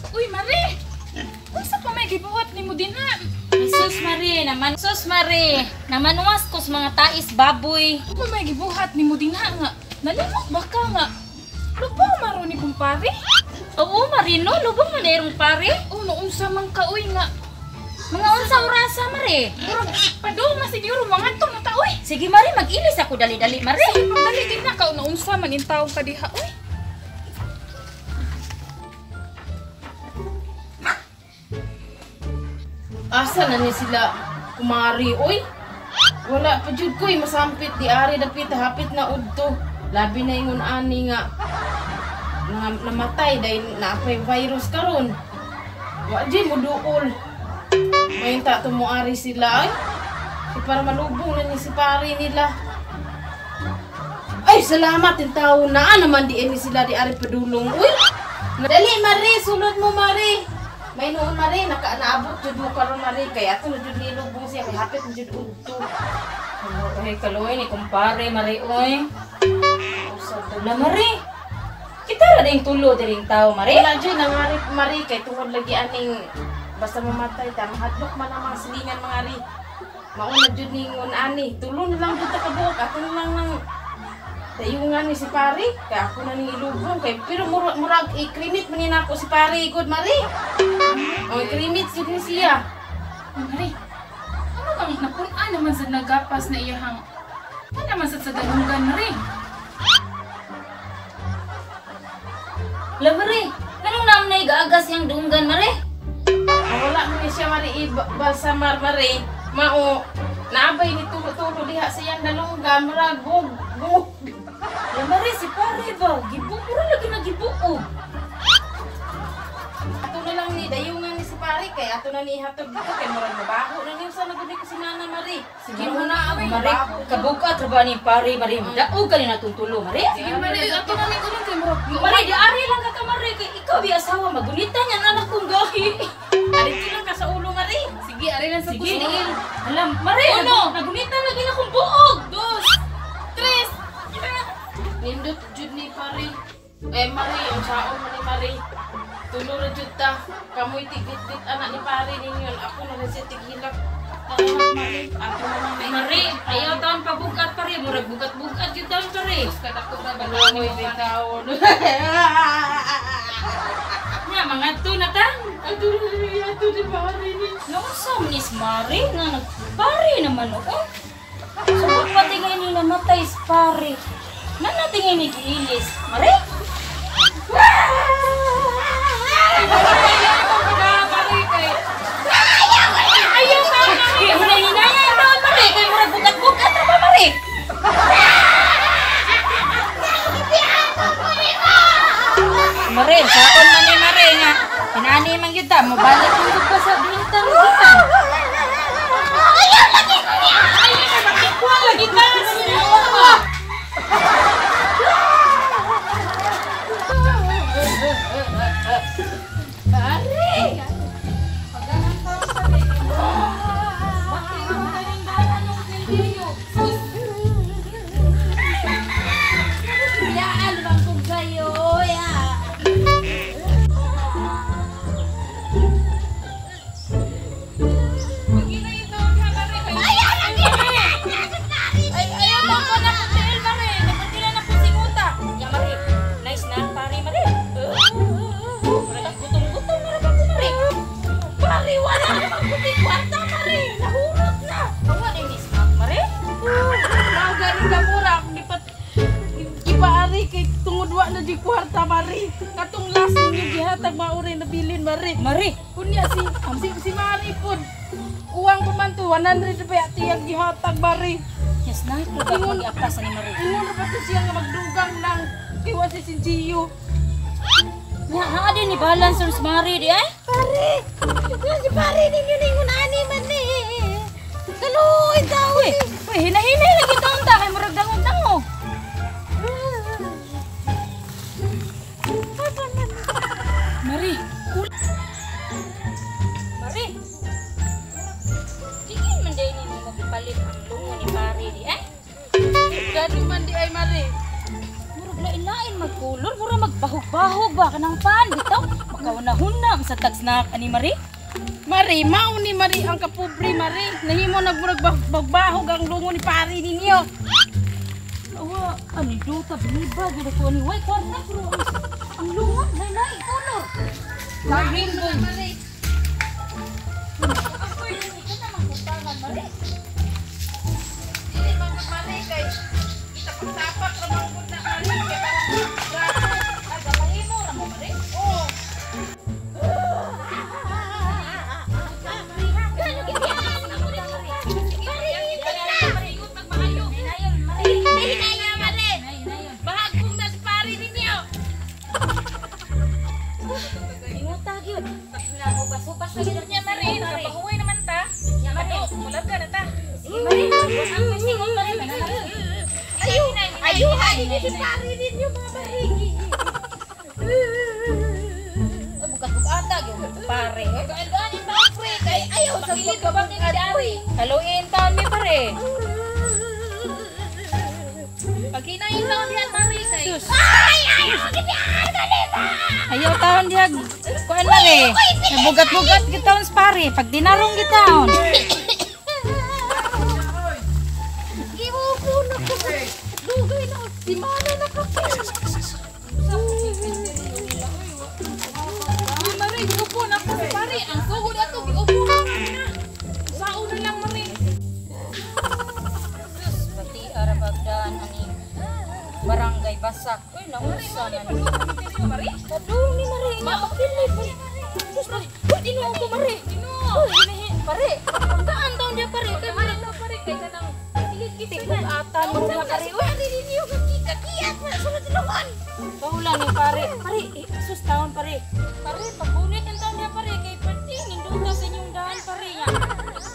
Uy, Mari! Unsa pa may gibuhat nimo dinha? Jesus Mari, naman sus Mari, namanuwas ko sa mga tais baboy. Unsa pa may gibuhat nimo dinha nga? Nalimot ba ka nga? Lubong maron ni kumpare? Oo, Mari no, lubong man irong pare. Oh, no unsa man ka uy nga? Mga unsa orasa Mari? Murag padung na siguro mangadto na ta uy. Sige Mari, mag-ilis ako dali-dali Mari. Sige, pagdali din na ka unsa man intawon ka diha uy. Asa na ni sila kumari oy? Wala pa jud koy masampit di ari dapit hapit na udto. Labi na ingon ani nga namatay dahil naapay virus karon. Wa jud mo duol. Mayunta tumuari sila ay. Si para malubong na ni si pare nila. Ay salamat in tao na naman di ni sila di ari padulong uy. Dali Mari, sulod mo Mari. May noon Mari, naabot jud mo karon Mari kay ato na jud nilubong siya kay hapit na jud udto. Ay kaloy ni kumpare Mari oy. La Mari. Kita ra ding tulo diring tao Mari. Wala jud nangari Mari kay tungod lagi aning basta mamatay ta mahadlok man ang mga silingan mga ri. Mauna jud ningon ani, tulo na lang jud ta kabuok ato na lang nang dayungan ni si pare kay ako na ning ilubong kay pero murag i-cremate man ni nako si pare gud Mari. O i-cremate jud ni siya. Mari. Ano bang napun-an naman sa nagapas na iyahang? Ano naman sa dalunggan Mari? La Mari, anong naman na igaagas yang dunggan Mari? Wala man ni siya Mari ibalsamar Mari. Mao naabay ni tulo-tulo diha sa iyang dalunggan murag bug bug. La Mari si pare ba gibuo ra lagi nagibuo. Ato na lang ni dayungan ni si pare kay ato na ni ihatod dito kay murag mabaho na niyo sa nagud ni kusinana Mari. Sige mo na Mari, kabugat ra ba ni pare Mari? Daog ka ni natong tulo Mari. Sige Mari, ato na ni kuno kay murag. Mari di ari lang ka Mari kay ikaw bi asawa magunitan yan anak kong gahi. Ari lang ka sa ulo Mari. Sige, ari lang sa kusniil. Alam Mari, ano? Nagunitan lagi na kong buog. Dos, tres. Nindot jud ni pare. Eh Mari, ang saon man ni Mari. Tulo ra jud ta. Kamoy tigit-git anak ni pare ninyo. Ako na rin siya tighilak. Tara Mari, ako na lang Mari, ayaw taon pabugat pare, murag bugat-bugat jud taon pare. Kadako ra ba ni taon. Nya mangadto na ta. Ato ni ato ni pare ni. Naunsa man ni Mari nga nagpare naman oo. Sabot pati ngayon ni namatay si pare. Nana tingin ni giilis, Mari? Ayaw ka! Hinay-hinaya yung taon, Mari! Kaya murag bugat-bugat ra ba, Mari? Mari, saon man ni Mari nga. Hinani man gyud ta, mobalik man gyud pa sa bintan kita. Ayaw lagi! Ayaw lagi! Lagi ka! Kwarta Mari, katong last ninyo gihatag mauri nabilin Mari. Mari, unya si Mari pud. Uwang pa man to 100 pa tiyang gihatag Mari. Yes na, ingon giapas ani Mari. Ingon ra pa to siya nga magdugang lang kay wa si Gio. Nya ha din ni balance si Mari di ay. Pare, si pare ninyo ningon ani man ni. Kaluoy daw. Uy, hinahinay lagi taon ta kay murag dangog-dangog. Mari, Mari. Digin man day ni mo gipalit ang lungo ni pare di eh. Gani man di ay Mari. Murag lain-lain magkulor, mura magbahog-bahog ba kanang pan bitaw. Makaunahuna sa tagsnak ani Mari. Mari, mao ni Mari ang kapobre Mari. Nahimo nagmurag bagbahog ang lungo ni pare ninyo. Awa, ani duta biliba gyud ako ani way kwarta pero ang lungo lain-lain kulor. Lain mo Mari. Ako'y ka naman kutangan Mari. Dili man gud Mari kay itapak-tapak ra man gud na Mari kay para Agapahimo ra mo Mari. Oo. Gano gibiyaan ako rin pare ninyo na. Hinayon Mari. Hinaya Mari. Hinayon. Bahagong na si pare ninyo. Inguta gyud. Hupas-hupas na gyud Nya Mari, nakapahuway naman ta. Nya Mari. Mulag ka na ta. Sige Mari. Ang singon Mari. Ayo, ayuhan ninyo si pare ninyo mga barigi. Bukat-bukata gyud pare. Gaan-gaan yung tao pre kay Ayaw sa Makilid ka ba ni Dari? Kaluin taon mi pare. Pag hinayin tao diyan Mari kay. Ay, ayaw gibiyaan dali ba? Ayaw taon diha kuan Mari. Nabugat-bugat gitaon sa pare pag dinarong gitaon. Gibuko na ko. Dugay na simana na ka. Uy, Mari, giupo na po si pare. Ang sugod ato giupo na. Sao na lang Mari. Sus, pati arabagdaan ani barangay Basak. Uy, nausa na ni. Mari. Padung ni Mari nga bakili pare. Sus Mari, uy Ginoo ko Mari. Ginoo. Uy, inahi pare. Pagdaan taon dia pare kay Mari na pare kay kanang tigbuatan mo na pare. Uy, Pare ninyo kakiyat na sunod tulungan. Bahula ni pare. Pare, eh, sus taon pare. Pare, pagbunit ang taon niya pare kay perti ninduta sa inyong daan pare nga.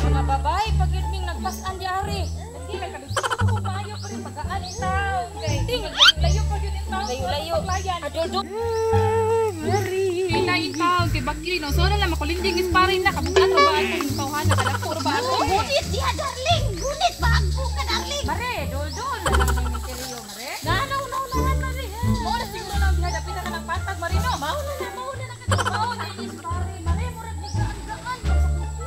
Mga babae pag yun ming nagpas-an di ari. Hindi na kadusto ko maayo pare pagaan in tao. Kay layo pa gyud in tao. Layo-layo. Adoldo. Hinayin tao kay bakili no. So na lang makulinding is pare na kabugat ra ba akong tawhana kadako ra ba ako? Gunit diha darling. Gunit bago ka darling. Mare, doldol na lang ni misteryo mare. Nanaw naw na mare. Mao na siguro nang diha dapita ka ng pantag Marino. Mao na na mao na na Mao na is pare, mare murag nagkaan-gaan man sa kuko.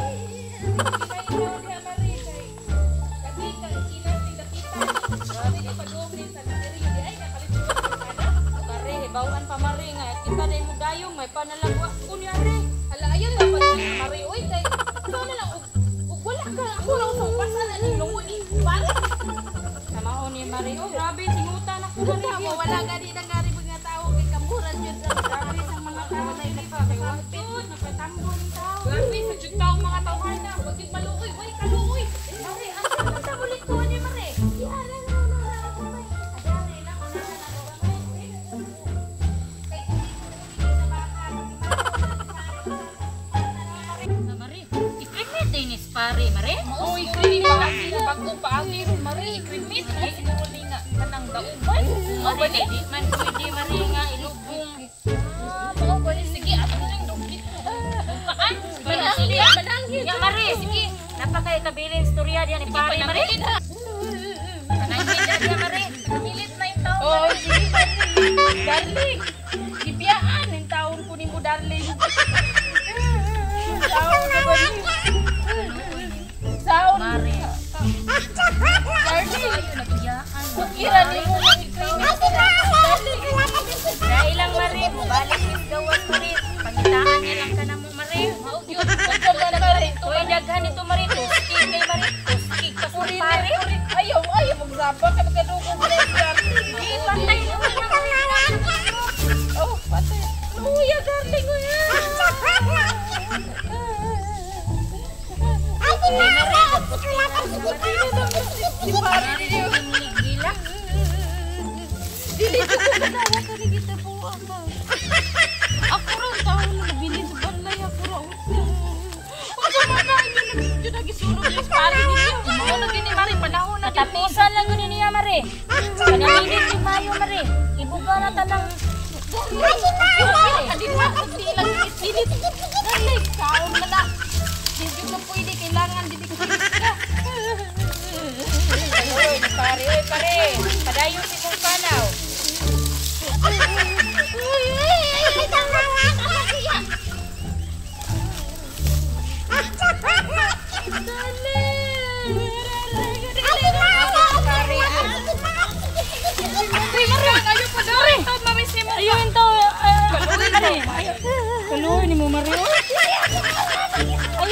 Hinayin tao diha Mari kay kadi kay kinasing dapita. Grabe ni padung ni sa misteryo di ay nakalisod ka na. Pare, hibawan pa mare nga kita day mo dayong may panalagwa ko ni are. Hala ayun lang pa Mari oy kay so na lang ug wala ka ako lang sa upasan ani lungo ni pare. Kamao ni mare, oh grabe singuta na ko mare. Tama, wala gani na ngari mga tao kay kamuran yun sa Grabe sa mga tao na yun pa kay wagtud nagpatambong tao. Grabe sa jud tao mga tawhana, wag gyud maluoy, way kaluoy. Mare, asa man ta bulit ko ni mare? Diha na na na na. Adare lang ko na na Mare, i-cremate din is pare, mare. Oy, cremate pa bago pa ron Mari, i-cremate mo siguro ni nga kanang dauban. Mao ba Mare, ni? di man pwede mare nga ilubong. Ah, mao ba ni sige ato ning dugit. Kaan? Mananghid, mananghid. Ya mare, sige. Napakay kabilin storya diyan ni pare, mare. Mananghid na diya mare. Pilit na yung tao. Oh, sige darling. Darling, gibiyaan ang taon ko nimo darling. Saon na ba ni? Saon. Mare. Darling, Ayo nagiyaan. kukira nimo nga i-cremate na. Darling. Dahil lang mare, balik mis gawas mare. Pangitaan niya lang ka na mo mare. Mao gyud. Unsa man mare? Uy, daghan nito mare, tuskig kay mare. Tuskig pa sa pare. Ayaw, ayaw magsapa kay magkadugog na yung darling. Di patay naman ang Oh, patay. Luya, darling. Uya. Si pare ninyo. Gilak. Dili ko kadawa ka ni kita po ako. Ako ra taon na nabilin sa balay ako ra. Unsa man na inyo nagidyo nagisunog ni pare ninyo. Mao na gyud ni Mari panahon na gyud ni. Katapusan lang yun niya mare. Kanamilit yung mayo mare. Ibuga na tanang Kadin ma di lang pilit. Darling, kaon na na. Di jud ka pwede Ayo pa daw. Mami si mo. Ayun to. Kaluoy ni mo Mari. Ayun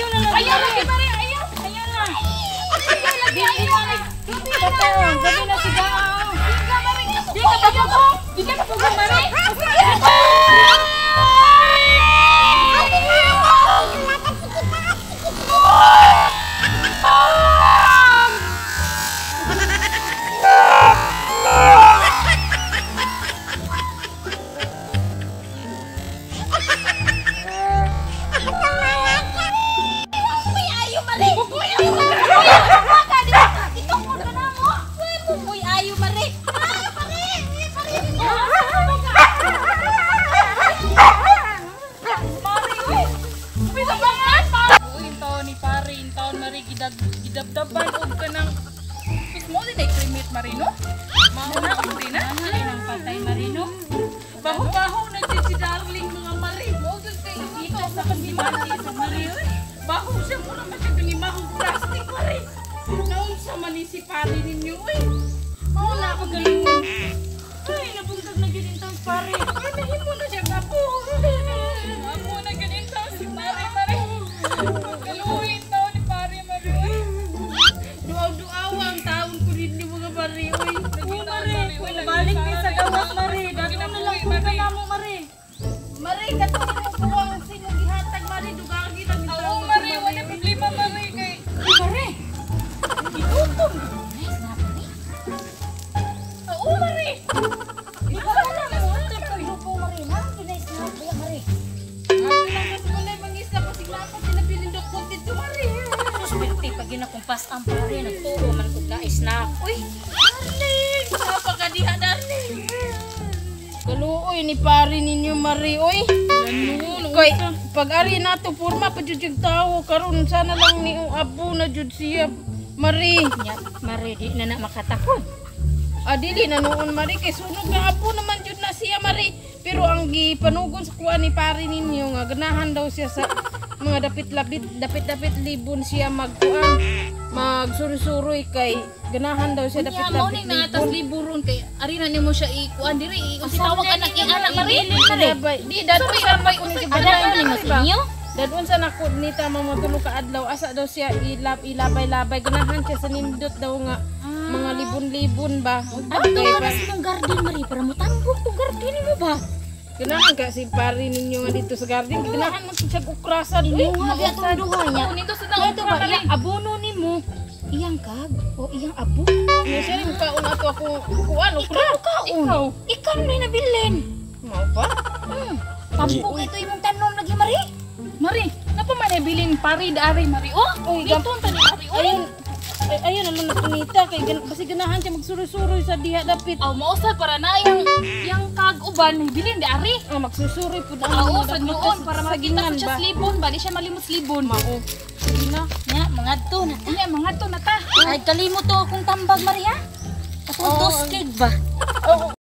na lang. Ayaw lagi Mari, ayaw. Ayaw na. Ayaw na. Pataon, gabi na siga. Di ka pagugong. Di ka pagugong Mari. Gidabdaban og kanang mo din ay cremate Marino. Mao na og din na. Ang patay Marino. Baho-baho na jud si darling mga Mari. Mo jud kay Kita sa paglimati sa Mari. Baho siya mo naman siya gangimahong plastic Mari. Naunsa man ni si pare ninyo oy. Mao na ako galing. Ay, nabuntag na gyud intang pare. Ay, nahimo na siya apo. Amo na gyud intaw si Mari Mari. Pagkaluoy intaw ni pare Mari. Duaw-duaw ang taon ko rin ni mga Mari oy. Oo, Mari. Balik mi sa gawas Mari. Dato na lang kung kanamo Mari. Mari katong imong kuwang sino gihatag Mari dugagi lang yung Oo taon. Mari, wala problema Mari kay Mari. Itutom. Nice na Mari. Oo Mari. Ikaw na lang mo. Grupo Mari na. Nice na kaya Mari. Ato lang kasi walay mangisla kasi napa sila pinindok ko dito Mari. Susperte pag ginakumpas ang pare nagtuo man kog nais na. Uy, Darling, napakadiha darling. Kaluoy ni pare ninyo Mari oy. Kay pag ari nato porma pa jud yung tawo karon sana lang ni abo na jud siya Mari. nya Mari di na na makatakod. Ah, dili na noon Mari kay sunog na abo naman jud na siya Mari. Pero ang gipanugon sa kuan ni pare ninyo nga ganahan daw siya sa mga dapit-lapit dapit-dapit libon siya magkuan magsuruy-suroy kay ganahan daw siya Nya mo dapit-lapit ni naatas libon. liburon kay ari na nimo siya ikuan diri i usi tawag anak i anak Mari. Mari. Di dadto sa may uni si Ada ni mo sa inyo? Dadun sa nako ni tama mo tulo ka adlaw asa daw siya ilab ilabay-labay ganahan siya sa nindot daw nga mga libon-libon ba. Adto Kay ka na sa imong garden Mari para mo tambok tong garden mo ba. Ganahan ka si pare ninyo nga dito sa garden. Ganahan mo siya ukrasan. Uy, Imuha ba atong duha niya? Oo, nindot sa nang Ito ba iyang abono nimo? Iyang kag o iyang abo? Ano siya rin kaon ato ako kuan okra. Ikaw kaon. Ikaw. Ikaw na nabilin. Mao ba? Tambok ito imong tanom lagi Mari. Mari, napa man bilin pare daari Mari oh. Uy, Dito ta ni Mari oy. Ayun. Ay, ayun naman napunita kay basi ganahan siya magsuroy-suroy sa diha dapit. Aw mausa para na yang yang kag uban bilin di ari. Ah, magsusuroy pud ang Oo, mga sa dapit noon para sa makita sagingan sa siya ba. slibon ba di siya malimot slibon. Mao. Sige na. Nya mangadto na ta. Unya mga to na ta. Ay kalimot to akong tambag Mari ha. Atong dos keg ba? Oo.